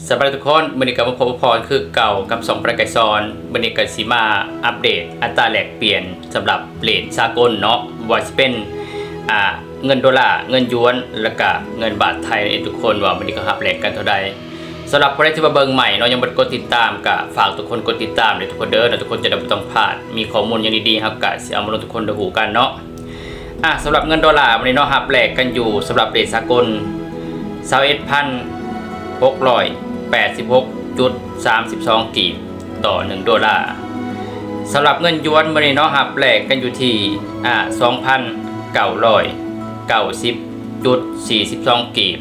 ສະບາຍດີທຸກຄົນ, ມື້ນີ້ກໍມາພົບມາພໍ້ຄືເກົ່າກັບຊ່ອງປະໄກສອນ. ມື້ນີ້ກໍຊິມາອັບເດດອັດຕາແລກປ່ຽນສຳລັບເລດສາກົນເນາະ, ບໍ່ວ່າຊິເປັນ ອ່າ ເງິນໂດລາ, ເງິນຢວນ ແລ້ວກະເງິນບາດໄທເນາະທຸກຄົນ, ວ່າມື້ນີ້ເຂົາຮັບແລກກັນເທົ່າໃດ. ສຳລັບຜູ້ໃດທີ່ວ່າເບິ່ງໃໝ່ເນາະ, ຍັງບໍ່ໄດ້ກົດຕິດຕາມ, ກໍຝາກທຸກຄົນກົດຕິດຕາມເດີທຸກຄົນເດີ, ເນາະ ທຸກຄົນຈະໄດ້ບໍ່ຕ້ອງພາດ, ມີຂໍ້ມູນຫຍັງດີໆ ເຮົາກໍຊິເອົາມາລົງທຸກຄົນໄດ້ຮູ້ກັນເນາະ. ອ່າ ສຳລັບເງິນໂດລາມື້ນີ້ເນາະ, ຮັບແລກກັນຢູ່ສຳລັບເລດສາກົນ ຊາວເອັດພັນຫົກຮ້ອຍແປດສິບຫົກຈຸດສາມສິບສອງກີບຕໍ່ໜຶ່ງໂດລາ. ສຳລັບເງິນຢວນມື້ນີ້ເນາະ, ຮັບແລກກັນຢູ່ທີ່ ອ່າ ສອງພັນເກົ້າຮ້ອຍເກົ້າສິບຈຸດສີ່ສິບສອງກີບ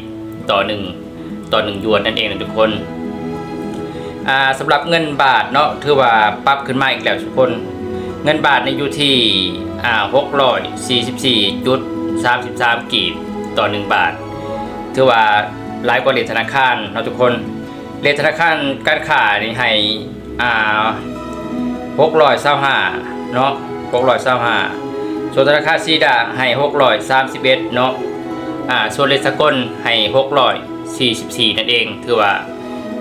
ຕໍ່ໜຶ່ງ ຕໍ່ໜຶ່ງຢວນນັ້ນເອງນະທຸກຄົນ. ອ່າ ສຳລັບເງິນບາດເນາະ, ຖືວ່າປັບຂຶ້ນມາອີກແລ້ວທຸກຄົນ. ເງິນບາດນີ້ຢູ່ທີ່ ອ່າ ຫົກຮ້ອຍສີ່ສິບສີ່ຈຸດສາມສິບສາມກີບຕໍ່ໜຶ່ງບາດ, ຖືວ່າຫຼາຍກວ່າເລດທະນາຄານເນາະທຸກຄົນ. ເລດທະນາຄານການຄ້ານີ້ໃຫ້ ອ່າ ຫົກຮ້ອຍຊາວຫ້າເນາະ, ຫົກຮ້ອຍຊາວຫ້າ, ສ່ວນທະນາຄານສີດາໃຫ້ຫົກຮ້ອຍສາມສິບເອັດເນາະ, ອ່າ ສ່ວນເລດສາກົນໃຫ້ຫົກຮ້ອຍສີ່ສິບສີ່ນັ້ນເອງ. ຖືວ່າ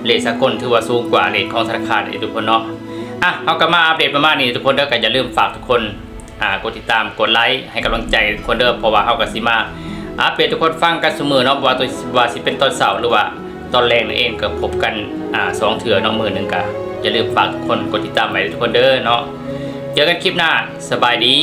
ເລດສາກົນຖືວ່າສູງກວ່າເລດຂອງທະນາຄານເດ້ທຸກຄົນເນາະ. ອ່ະ ເຮົາກໍມາອັບເດດປະມານນີ້ທຸກຄົນເດີ, ກໍຢ່າລືມຝາກທຸກຄົນ ອ່າ ກົດຕິດຕາມ ກົດໄລໃຫ້ກຳລັງໃຈທຸກຄົນເດີ, ເພາະວ່າເຮົາກໍຊິມາອັບເດດໃຫ້ທຸກຄົນຟັງກັນຊຸມື້ເນາະ, ບໍ່ວ່າ ວ່າຊິເປັນຕອນເຊົ້າ ຫຼືວ່າຕອນແລງນັ້ນເອງ, ກໍພົບກັນ ອ່າ ສອງເທື່ອເນາະ, ມື້ໜຶ່ງກໍຢ່າລືມຝາກທຸກຄົນກົດຕິດຕາມໄວ້ເດີທຸກຄົນເດີເນາະ. ເຈີກັນຄລິບໜ້າ, ສະບາຍດີ.